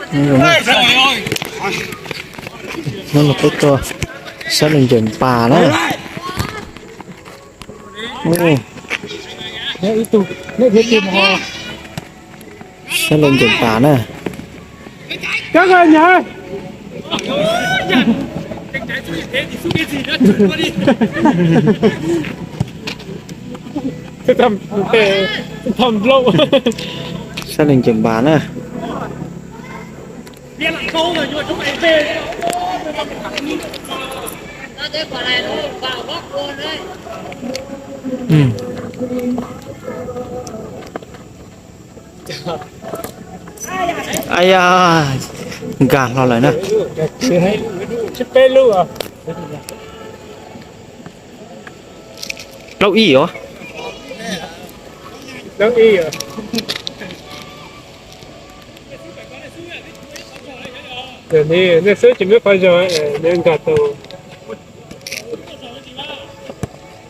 Hnub no peb tuaj saib leej ncaws npas na. Saib leej ncaws npas na. Saib leej ncaws npas na. Ai ya, nkag hlo lawm na. Plaub ib os. Nej xub ces muab qhov zog nkag tau.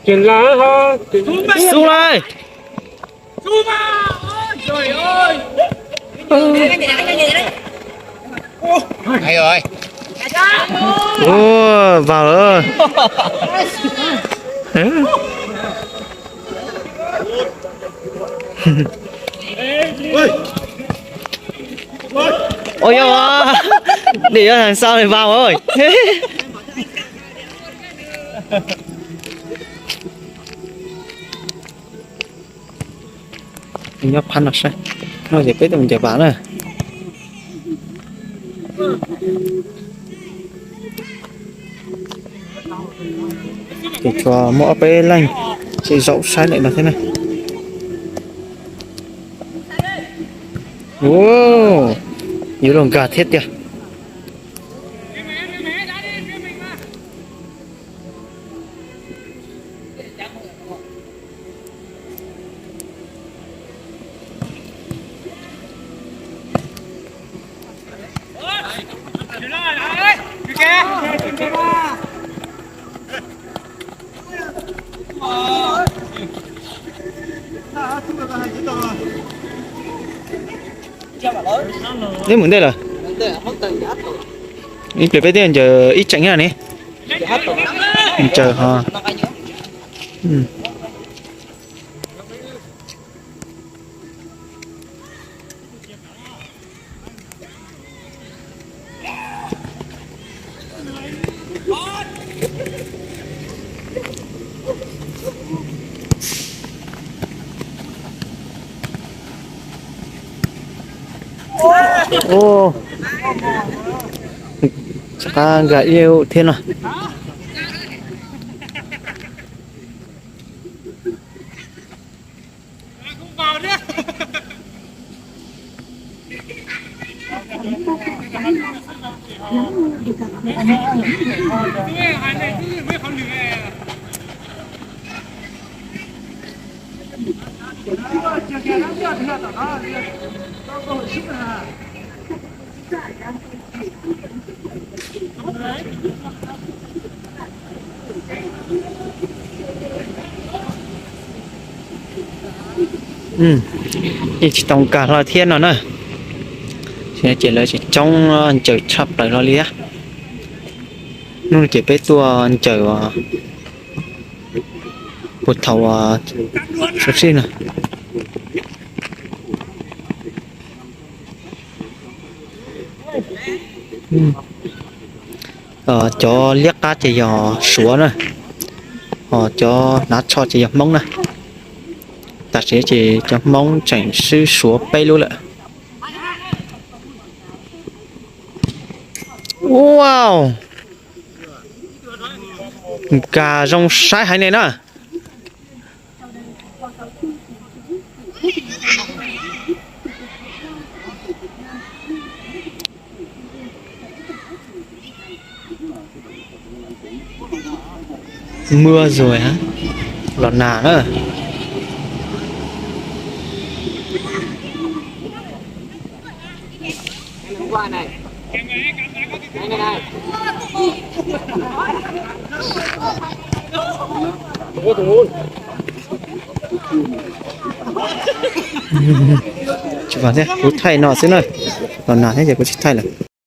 Tsis la ho. Xub lawm. Ua, vas lawm. Ua yog, nim yog thas xaus li vas os. Nyob phab no saib, no ces peb tuaj mus ncaws vas na. Ces tsuas muaj ob peb leej tsis zaum saib lawm no thiab na. Yuav luag nkag thiab tiag. Neb mus ntej lawm. Ib pliag peb twb ncaws ib tseem thiab ne. Ncaws ho. Rov qab nkag ib thiab no. Yeej tsis tau nkag hlo thiab no na. Ces lawv tseem coob ncaws tshaj plaws hlo li thiab. Hnub no ces peb tuaj ncaws puag thaum sawv sij no. Cov liab qab ces yog Suav na, ho cov hnav tsho ces yog Hmoob na. Tam sim ces cov Hmoob tseem swb Suav peb lub lawm. Wow, nkag zoo saib heev li na. Mưa rồi hả? Los nag na. Tsis vam thiab, kuv thaij no xwb na. Los nag thiab ces kuv tsis thaij lawm.